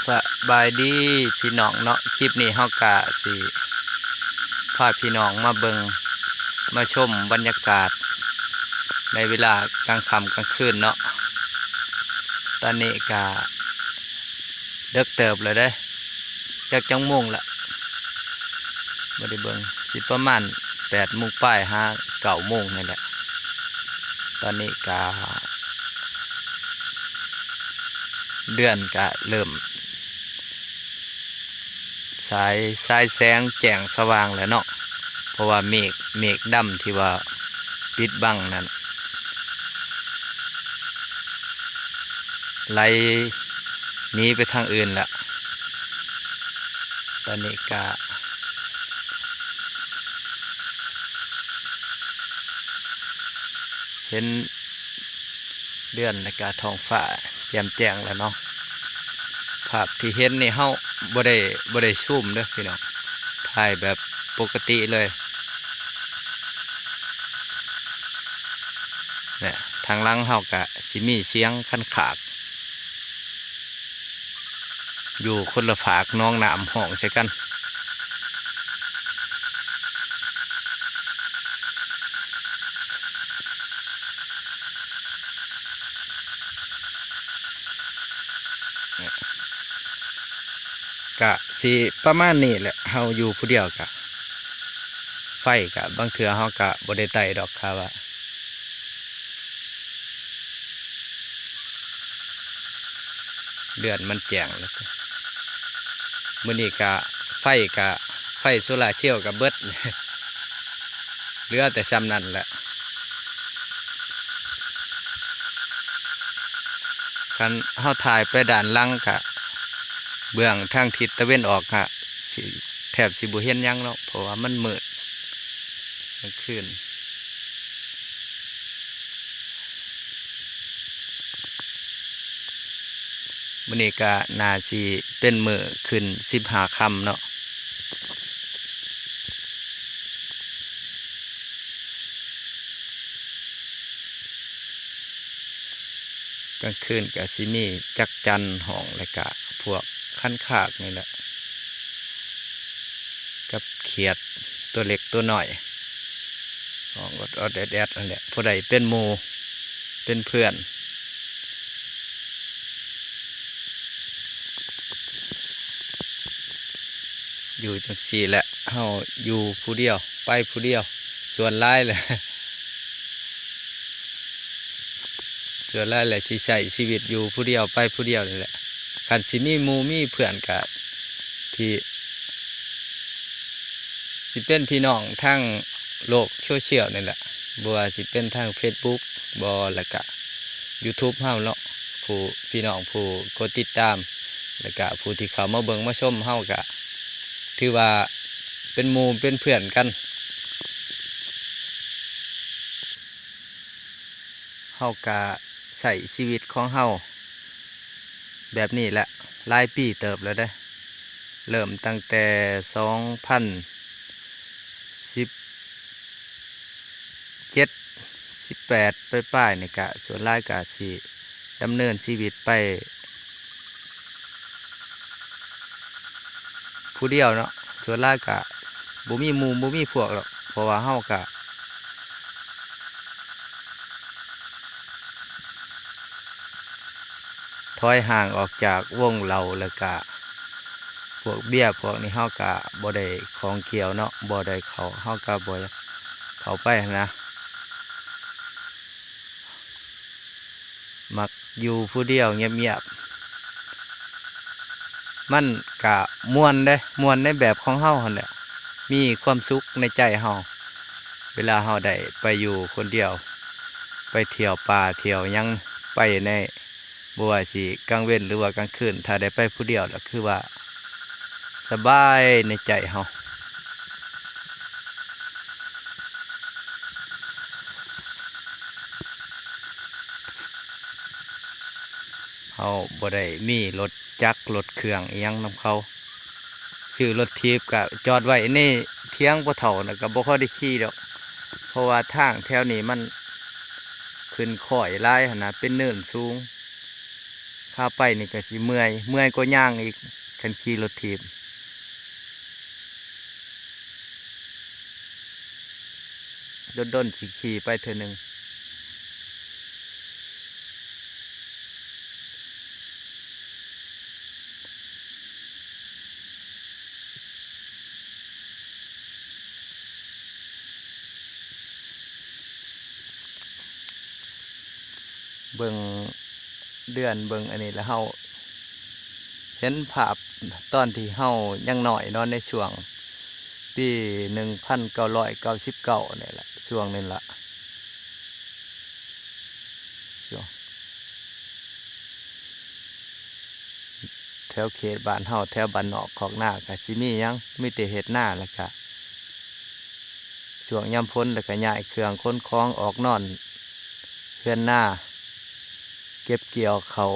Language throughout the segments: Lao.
ສະບາຍດີພີ່ນ້ອງເນາະ, ຄລິບນີ້ເຮົາກະຊິພາພີ່ນ້ອງມາເບິ່ງ ມາຊົມບັນຍາກາດໃນເວລາກາງຄ່ຳກາງຄືນເນາະ. ຕອນນີ້ກະເດິກເຕີບແລ້ວເດ້ ຈັກຈັກໂມງລະ ບໍ່ໄດ້ເບິ່ງ ຊິປະມານແປດໂມງປາຍຫາເກົ້າໂມງນີ້ແຫຼະ. ຕອນນີ້ກະ ເດືອນກະເລີ່ມສາຍ ສາຍແສງແຈ້ງສະຫວ່າງແລ້ວເນາະ ເພາະວ່າເມກ ເມກດຳທີ່ວ່າປິດບັງນັ້ນ ໄຫຼໜີໄປທາງອື່ນລະ. ຕອນນີ້ກະເຫັນເດືອນ ແລະກະທ້ອງຟ້າແຈ່ມແຈ້ງແລ້ວເນາະ. ພາບທີ່ເຫັນນີ້ເຮົາບໍ່ໄດ້ ບໍ່ໄດ້ຊູມເດີ້ພີ່ນ້ອງ, ຖ່າຍແບບປົກກະຕິເລີຍ. ແນະ ທາງຫຼັງເຮົາກະຊິມີສຽງຄັນຄາກ ຢູ່ຄົນລະຟາກໜອງນ້ຳຮ້ອງໃສ່ກັນ. ກະຊິປະມານນີ້ແຫຼະ, ເຮົາຢູ່ຜູ້ດຽວກະ ໄຟກະບາງເທື່ອເຮົາກະບໍ່ໄດ້ໄຕ້ດອກ ຖ້າວ່າເດືອນມັນແຈ້ງແລ້ວ. ມື້ນີ້ກະໄຟກະ ໄຟໂຊລາເຊວກະເບິດ ເຫຼືອແຕ່ຊ່ຳນັ້ນແຫຼະ. ຄັນເຮົາຖ່າຍໄປດ້ານຫຼັງກະ ເບື້ອງທາງທິດຕາເວັນອອກກະຊິ ແທບຊິບໍ່ເຫັນຫຍັງເນາະ ເພາະວ່າມັນມືດກາງຄືນ. ມື້ນີ້ກະໜ້າຊິເປັນມື້ຂຶ້ນສິບຫ້າຄ່ຳເນາະ. ກາງຄືນກະຊິມີຈັກຈັ່ນຮ້ອງ ແລະກະພວກຄັນຄາກນີ້ແຫຼະ ກັບຂຽດຕົວເລັກຕົວນ້ອຍ ຮ້ອງອອດໆແອດໆຫັ້ນແຫຼະ ຜູ້ໃດເປັນໝູ່ເປັນເພື່ອນ. ຢູ່ຈັ່ງຊີ້ແຫຼະ ເຮົາຢູ່ຜູ້ດຽວ ໄປຜູ້ດຽວ ສ່ວນຫຼາຍແຫຼະ ສ່ວນຫຼາຍແຫຼະ ຊິໃຊ້ຊີວິດຢູ່ຜູ້ດຽວ ໄປຜູ້ດຽວນີ້ແຫຼະ. ຄັນຊິມີໝູ່ມີເພື່ອນກະ ທີ່ ຊິເປັນພີ່ນ້ອງທາງໂລກໂຊຊຽວນີ້ແຫຼະ ບໍ່ວ່າຊິເປັນທາງເຟສບຸກບໍ ແລ້ວກະຢູທູບເຮົາເນາະ ຜູ້ ພີ່ນ້ອງຜູ້ກົດຕິດຕາມ ແລ້ວກະຜູ້ທີ່ເຂົ້າມາເບິ່ງມາຊົມເຮົາກະ ຖືວ່າເປັນໝູ່ເປັນເພື່ອນກັນ. ເຮົາກະໃຊ້ຊີວິດຂອງເຮົາແບບນີ້ແຫຼະ ຫຼາຍປີເຕີບແລ້ວເດ້. ເລີ່ມຕັ້ງແຕ່ສອງພັນສິບເຈັດ ສິບແປດປາຍໆນີ້ກະ ສ່ວນຫຼາຍກະຊິດຳເນີນຊີວິດໄປ ຜູ້ດຽວເນາະ ສ່ວນຫຼາຍກະບໍ່ມີໝູ່ບໍ່ມີພວກດອກ ເພາະວ່າເຮົາກະຖອຍຫ່າງອອກຈາກວົງເຫຼົ້າ ແລ້ວກະພວກເບຍພວກນີ້ ເຮົາກະບໍ່ໄດ້ຂ້ອງກ່ຽວເນາະ ບໍ່ໄດ້ເຂົ້າ ເຮົາກະບໍ່ຢາກເຂົ້າໄປຫັ້ນນະ. ມັກຢູ່ຜູ້ດຽວງຽບໆ ມັນກະມ່ວນເດ້ ມ່ວນໃນແບບຂອງເຮົາຫັ້ນແຫຼະ ມີຄວາມສຸກໃນໃຈເຮົາ ເວລາເຮົາໄດ້ໄປຢູ່ຄົນດຽວ ໄປທ່ຽວປ່າທ່ຽວຫຍັງ ໄປໃນ ບໍ່ວ່າຊິກາງເວັນ ຫຼືວ່າກາງຄືນ ຖ້າໄດ້ໄປຜູ້ດຽວລະຄືວ່າສະບາຍໃນໃຈເຮົາ. ເຮົາບໍ່ໄດ້ມີລົດຈັກລົດເຄື່ອງອີ່ຫຍັງນຳເຂົາ ຊື້ລົດຖີບກະຈອດໄວ້ໃນຖຽງພໍ່ເຖົ້ານະ ກະບໍ່ຄ່ອຍໄດ້ຂີ່ດອກ ເພາະວ່າທາງແຖວນີ້ມັນຂຶ້ນຄ້ອຍຫຼາຍຫັ້ນນະ ເປັນເນີນສູງ. ຂາໄປນີ້ກໍຊິເມື່ອຍ, ເມື່ອຍກວ່າຍ່າງອີກ ຄັນຂີ່ລົດຖີບ. ດົນໆຊິຂີ່ໄປເທື່ອໜຶ່ງ. ເບິ່ງເດືອນ ເບິ່ງອັນນີ້ລະ ເຮົາເຫັນພາບຕອນທີ່ເຮົາຍັງນ້ອຍເນາະ ໃນຊ່ວງປີໜຶ່ງພັນເກົ້າຮ້ອຍເກົ້າສິບເກົ້ານີ້ລະ ຊ່ວງນັ້ນລະ ຊ່ວງ ແຖວເຂດບ້ານເຮົາ ແຖວບ້ານນອກຄອກນາ ກະຊິມີຫຍັງ ມີແຕ່ເຮັດນາ ແລ້ວກະ ຊ່ວງຍາມຝົນ ແລ້ວກະຍ້າຍເຄື່ອງຂົນຂອງອອກນອນເຮືອນນາ ເກັບກ່ຽວເຂົ້າ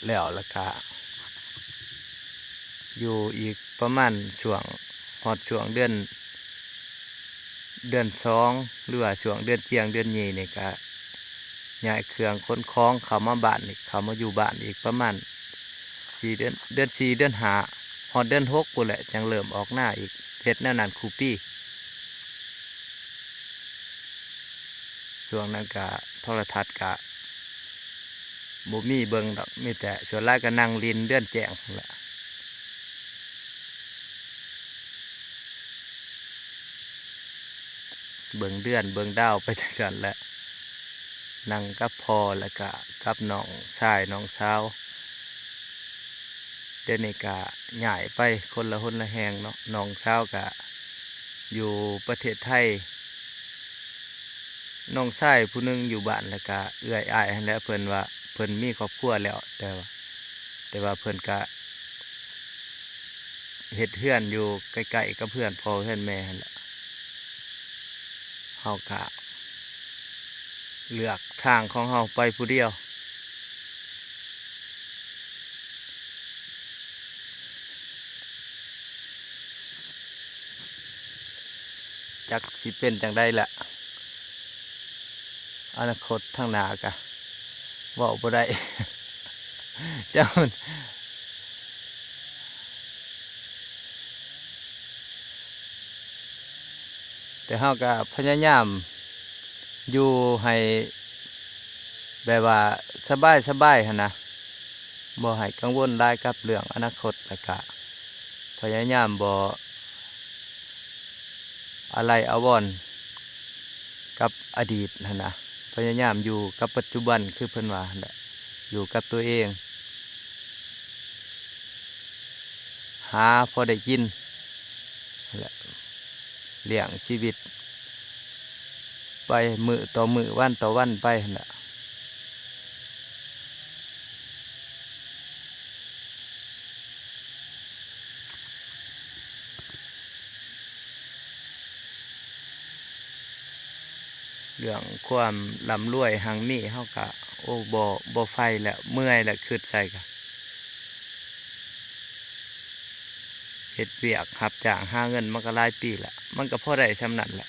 ແລ້ວ ແລ້ວກະ ຢູ່ອີກປະມານຊ່ວງ ຮອດຊ່ວງເດືອນ ເດືອນສອງ ຫຼືວ່າຊ່ວງເດືອນຈຽງເດືອນຍີ່ນີ້ ກະຍ້າຍເຄື່ອງຂົນຂອງເຂົ້າມາບ້ານອີກ ເຂົ້າມາຢູ່ບ້ານອີກປະມານສີ່ເດືອນ ເດືອນສີ່ ເດືອນຫ້າ ຮອດເດືອນຫົກພຸ້ນແຫຼະ ຈັ່ງເລີ່ມອອກນາອີກ ເຮັດແນວນັ້ນຄູ່ປີ. ຊ່ວງນັ້ນກະໂທລະທັດກະບໍ່ມີເບິ່ງດອກ ມີແຕ່ສ່ວນຫຼາຍກະນັ່ງຫຼິ້ນເດືອນແຈ້ງພຸ້ນແຫຼະ ເບິ່ງເດືອນເບິ່ງດາວໄປຈັ່ງຊັ້ນແຫຼະ ນັ່ງກັບພໍ່ ແລ້ວກະກັບນ້ອງຊາຍນ້ອງສາວ. ດຽວນີ້ກະຍ້າຍໄປຄົນລະຫົນລະແຫ່ງເນາະ ນ້ອງສາວກະຢູ່ປະເທດໄທ ນ້ອງຊາຍຜູ້ໜຶ່ງຢູ່ບ້ານ ແລ້ວກະເອື້ອຍອ້າຍຫັ້ນແຫຼະ ເພິ່ນວ່າເພິ່ນມີຄອບຄົວແລ້ວ ແຕ່ວ່າ ແຕ່ວ່າເພິ່ນກະເຮັດເຮືອນຢູ່ໃກ້ໆກັບເຮືອນພໍ່ເຮືອນແມ່ຫັ້ນແຫຼະ. ເຮົາກະເລືອກທາງຂອງເຮົາໄປຜູ້ດຽວ ຈັກຊິເປັນຈັ່ງໃດລະ ອະນາຄົດທາງໜ້າກະເວົ້າບໍ່ໄດ້ ຈັກມັນ ແຕ່ເຮົາກະພະຍາຍາມຢູ່ໃຫ້ແບບວ່າສະບາຍໆຫັ້ນນະ ບໍ່ໃຫ້ກັງວົນຫຼາຍກັບເລື່ອງອະນາຄົດ ແລ້ວກະພະຍາຍາມບໍ່ອາໄລອາວອນກັບອະດີດຫັ້ນນະ ພະຍາຍາມຢູ່ກັບປັດຈຸບັນ ຄືເພິ່ນວ່າຫັ້ນແຫຼະ ຢູ່ກັບຕົວເອງ ຫາພໍໄດ້ກິນຫັ້ນແຫຼະ ລ້ຽງຊີວິດໄປມື້ຕໍ່ມື້ ວັນຕໍ່ວັນໄປຫັ້ນແຫຼະ. ເລື່ອງຄວາມລ່ຳລວຍຮັ່ງມີ ເຮົາກະ ໂອ້ ບໍ່ ບໍ່ໃຝ່ແລ້ວ ເມື່ອຍແລ້ວ ຄຶດໃສ່ກະ ເຮັດວຽກຮັບຈ້າງຫາເງິນມາກະຫຼາຍປີແລ້ວ ມັນກະພໍໄດ້ສ່ຳນັ້ນແຫຼະ.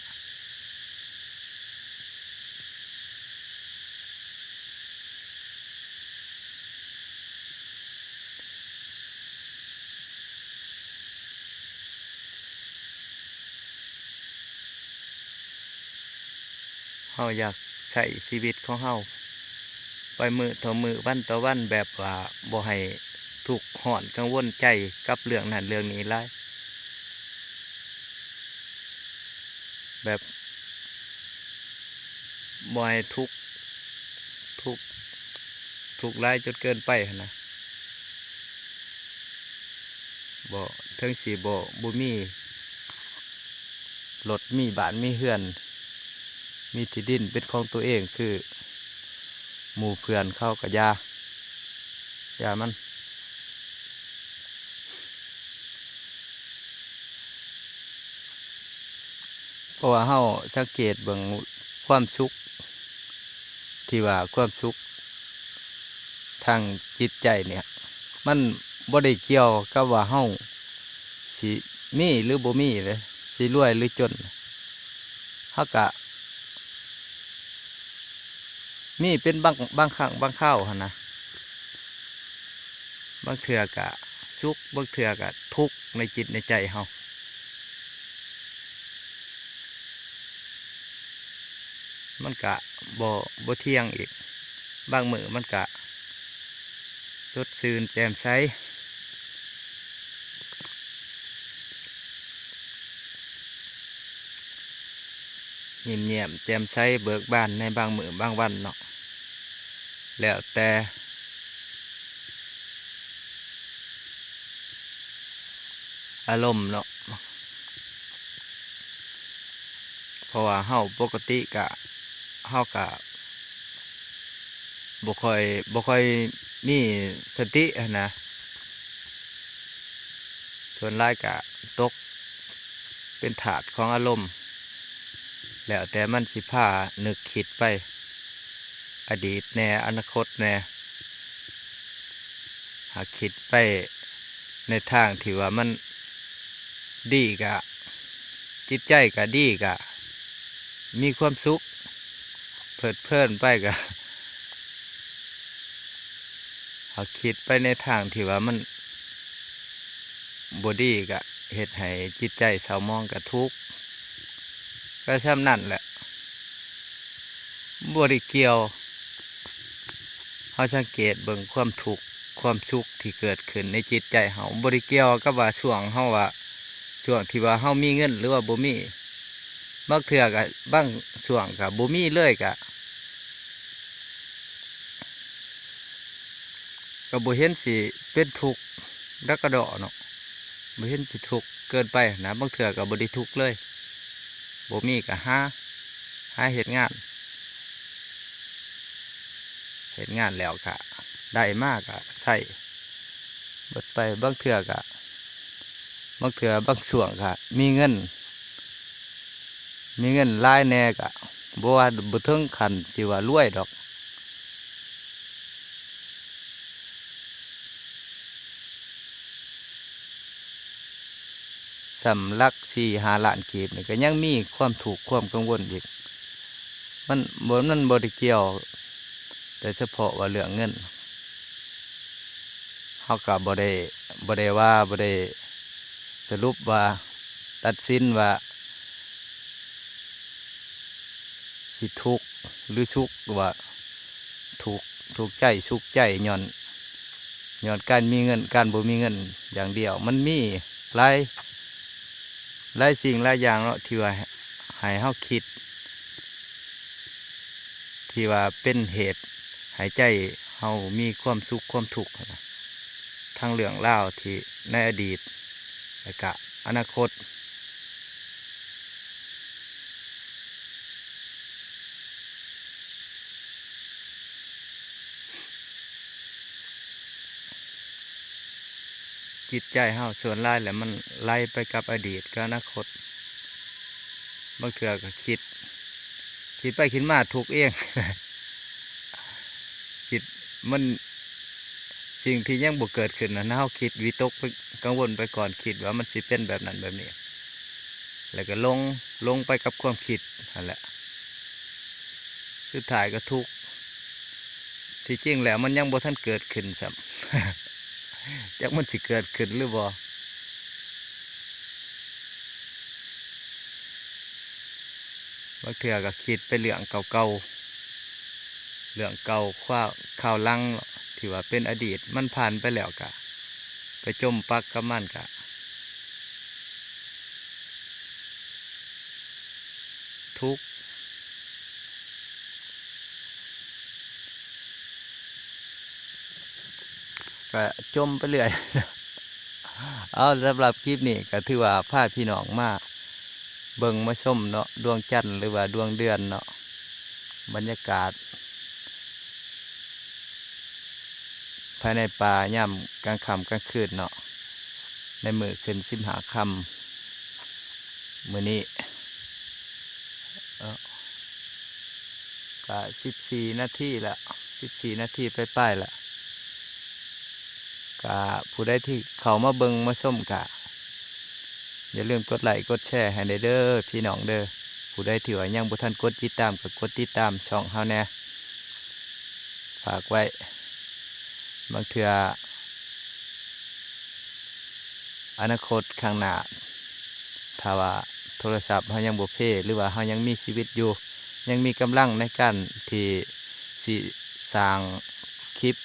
ເຮົາຢາກໃຊ້ຊີວິດຂອງເຮົາໄປມື້ຕໍ່ມື້ ວັນຕໍ່ວັນ ແບບວ່າບໍ່ໃຫ້ທຸກຮ້ອນກັງວົນໃຈກັບເລື່ອງນັ້ນເລື່ອງນີ້ຫຼາຍ. ແບບບໍ່ໃຫ້ທຸກ ທຸກ ທຸກຫຼາຍຈົນເກີນໄປຫັ້ນນະ. ບໍ່ ເຖິງຊິບໍ່ ບໍ່ມີລົດ ມີບ້ານ ມີເຮືອນ ມີທີ່ດິນເປັນຂອງຕົວເອງຄືໝູ່ເພື່ອນເຂົາກະຢ່າ ຢ່າມັນ. ເພາະວ່າເຮົາສັງເກດເບິ່ງຄວາມສຸກ ທີ່ວ່າຄວາມສຸກທາງຈິດໃຈເນີ້ຍ ມັນບໍ່ໄດ້ກ່ຽວກັບວ່າເຮົາຊິມີຫຼືບໍ່ມີເດ້ ຊິລວຍຫຼືຈົນ ເຮົາກະມີເປັນບາງ ບາງຄັ້ງບາງຄາວຫັ້ນນະ. ບາງເທື່ອກະສຸກ ບາງເທື່ອກະທຸກໃນຈິດໃນໃຈເຮົາ. ມັນກະບໍ່ ບໍ່ທ່ຽງອີກ. ບາງມື້ມັນກະສົດຊື່ນແຈ່ມໃສ ຍິ້ມແຍ້ມແຈ່ມໃສເບີກບານໃນບາງມື້ບາງວັນເນາະ ແລ້ວແຕ່ ອາລົມເນາະ ເພາະວ່າເຮົາປົກກະຕິກະ ເຮົາກະບໍ່ຄ່ອຍ ບໍ່ຄ່ອຍມີສະຕິຫັ້ນນະ ສ່ວນຫຼາຍກະຕົກເປັນທາດຂອງອາລົມ ແລ້ວແຕ່ມັນຊິພານຶກຄິດໄປ ອະດີດແດ່ ອະນາຄົດແດ່. ຫາກຄິດໄປໃນທາງທີ່ວ່າມັນດີກະ ຈິດໃຈກະດີກະ ມີຄວາມສຸກ ເພີດເພີນໄປກະ ຫາກຄິດໄປໃນທາງທີ່ວ່າມັນບໍ່ດີກະ ເຮັດໃຫ້ຈິດໃຈເສົ້າໝອງກະທຸກ ກະສ່ຳນັ້ນແຫຼະ. ບໍ່ໄດ້ກ່ຽວ ເຮົາສັງເກດເບິ່ງຄວາມທຸກຄວາມສຸກທີ່ເກີດຂຶ້ນໃນຈິດໃຈເຮົາ ບໍ່ໄດ້ກ່ຽວກັບວ່າຊ່ວງເຮົາວ່າ ຊ່ວງທີ່ວ່າເຮົາມີເງິນ ຫຼືວ່າບໍ່ມີ. ບາງເທື່ອກະ ບາງຊ່ວງກະບໍ່ມີເລີຍ ກະ ກະບໍ່ເຫັນຊິເປັນທຸກດັກກະດໍ້ເນາະ ບໍ່ເຫັນຊິທຸກເກີນໄປຫັ້ນນະ. ບາງເທື່ອກະບໍ່ໄດ້ທຸກເລີຍ ບໍ່ມີກະຫາ ຫາເຮັດງານ ເຮັດງານແລ້ວກະໄດ້ມາກະໃຊ້ເບິດໄປ. ບາງເທື່ອກະ ບາງເທື່ອບາງຊ່ວງກະມີເງິນ ມີເງິນຫຼາຍແດ່ກະ ບໍ່ວ່າ ບໍ່ເຖິງຂັ້ນທີ່ວ່າລວຍດອກ ສ່ຳຫຼັກສີ່ຫ້າລ້ານກີບນີ້ ກະຍັງມີຄວາມທຸກຄວາມກັງວົນອີກ. ມັນບໍ່ ມັນບໍ່ໄດ້ກ່ຽວແຕ່ສະເພາະວ່າເລື່ອງເງິນ. ເຮົາກະບໍ່ໄດ້ ບໍ່ໄດ້ວ່າ ບໍ່ໄດ້ສະຫຼຸບວ່າ ຕັດສິນວ່າ ຊິທຸກ ຫຼື ສຸກ ວ່າ ທຸກ ທຸກໃຈ ສຸກໃຈ ຍ້ອນ ຍ້ອນການມີເງິນ ການບໍ່ມີເງິນຢ່າງດຽວ. ມັນມີຫຼາຍ ຫຼາຍສິ່ງຫຼາຍຢ່າງເນາະ ທີ່ວ່າໃຫ້ເຮົາຄິດ ທີ່ວ່າເປັນເຫດໃຫ້ໃຈເຮົາມີຄວາມສຸກຄວາມທຸກຫັ້ນນະ ທັງເລື່ອງລາວທີ່ໃນອະດີດ ແລະກະອະນາຄົດ. ຈິດໃຈເຮົາສ່ວນຫຼາຍແຫຼະ ມັນໄຫຼໄປກັບອະດີດກັບອະນາຄົດ. ບາງເທື່ອກະຄິດ ຄິດໄປຄິດມາທຸກເອງ ຄິດມັນ ສິ່ງທີ່ຍັງບໍ່ເກີດຂຶ້ນຫັ້ນ ເຮົາຄິດວິຕົກໄປ ກັງວົນໄປກ່ອນ ຄິດວ່າມັນຊິເປັນແບບນັ້ນແບບນີ້ ແລ້ວກໍຫຼົງ ຫຼົງໄປກັບຄວາມຄິດຫັ້ນແຫຼະ ສຸດທ້າຍກໍທຸກ. ທີ່ຈິງແລ້ວມັນຍັງບໍ່ທັນເກີດຂຶ້ນຊ້ຳ ຈັກມັນຊິເກີດຂຶ້ນຫຼືບໍ່. ບາງເທື່ອກໍຄິດໄປເລື່ອງເກົ່າໆ ເລື່ອງເກົ່າຄາວ ຄາວຫຼັງທີ່ວ່າເປັນອະດີດ ມັນຜ່ານໄປແລ້ວ ກະໄປຈົມປັກກັບມັນ ກະທຸກ ກະຈົມໄປເລື້ອຍ. ເອົາ ສຳລັບຄລິບນີ້ກໍຖືວ່າພາພີ່ນ້ອງມາເບິ່ງມາຊົມເນາະ ດວງຈັນ ຫຼືວ່າດວງເດືອນເນາະ ບັນຍາກາດພາຍໃນປ່າຍາມກາງຄ່ຳກາງຄືນເນາະ ໃນມື້ຂຶ້ນສິບຫ້າຄ່ຳມື້ນີ້. ເນາະ ກະສິບສີ່ນາທີລະ ສິບສີ່ນາທີປາຍໆລະ ກະຜູ້ໃດທີ່ເຂົ້າມາເບິ່ງມາຊົມກະຢ່າລືມກົດໄລ້ກົດແຊໃຫ້ແດ່ເດີພີ່ນ້ອງເດີ. ຜູ້ໃດທີ່ວ່າຍັງບໍ່ທັນກົດຕິດຕາມ ກະກົດຕິດຕາມຊ່ອງເຮົາແດ່ ຝາກໄວ້. ບາງເທື່ອ ອະນາຄົດຂ້າງໜ້າ ຖ້າວ່າໂທລະສັບເຮົາຍັງບໍ່ເພ ຫຼືວ່າເຮົາຍັງມີຊີວິດຢູ່ ຍັງມີກຳລັງໃນການທີ່ຊິສ້າງຄລິບ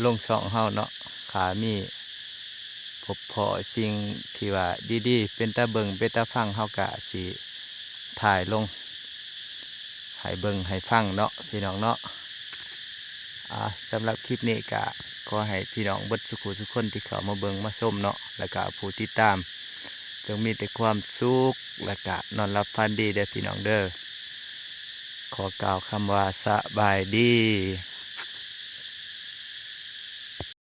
ລົງຊ່ອງເຮົາເນາະ ຖ້າມີພົບພໍ້ສິ່ງທີ່ວ່າດີໆ ເປັນຕາເບິ່ງເປັນຕາຟັງ ເຮົາກະຊິຖ່າຍລົງ ໃຫ້ເບິ່ງໃຫ້ຟັງເນາະ ພີ່ນ້ອງເນາະ. ອ່າ ສຳລັບຄລິບນີ້ກະຂໍໃຫ້ພີ່ນ້ອງເບິດສຸຂູສຸຄົນທີ່ເຂົ້າມາເບິ່ງມາຊົມເນາະ ແລ້ວກະຜູ້ຕິດຕາມ ຈົ່ງມີແຕ່ຄວາມສຸກ ແລ້ວກະນອນຫຼັບຝັນດີເດີພີ່ນ້ອງເດີ. ຂໍກ່າວຄຳວ່າສະບາຍດີ.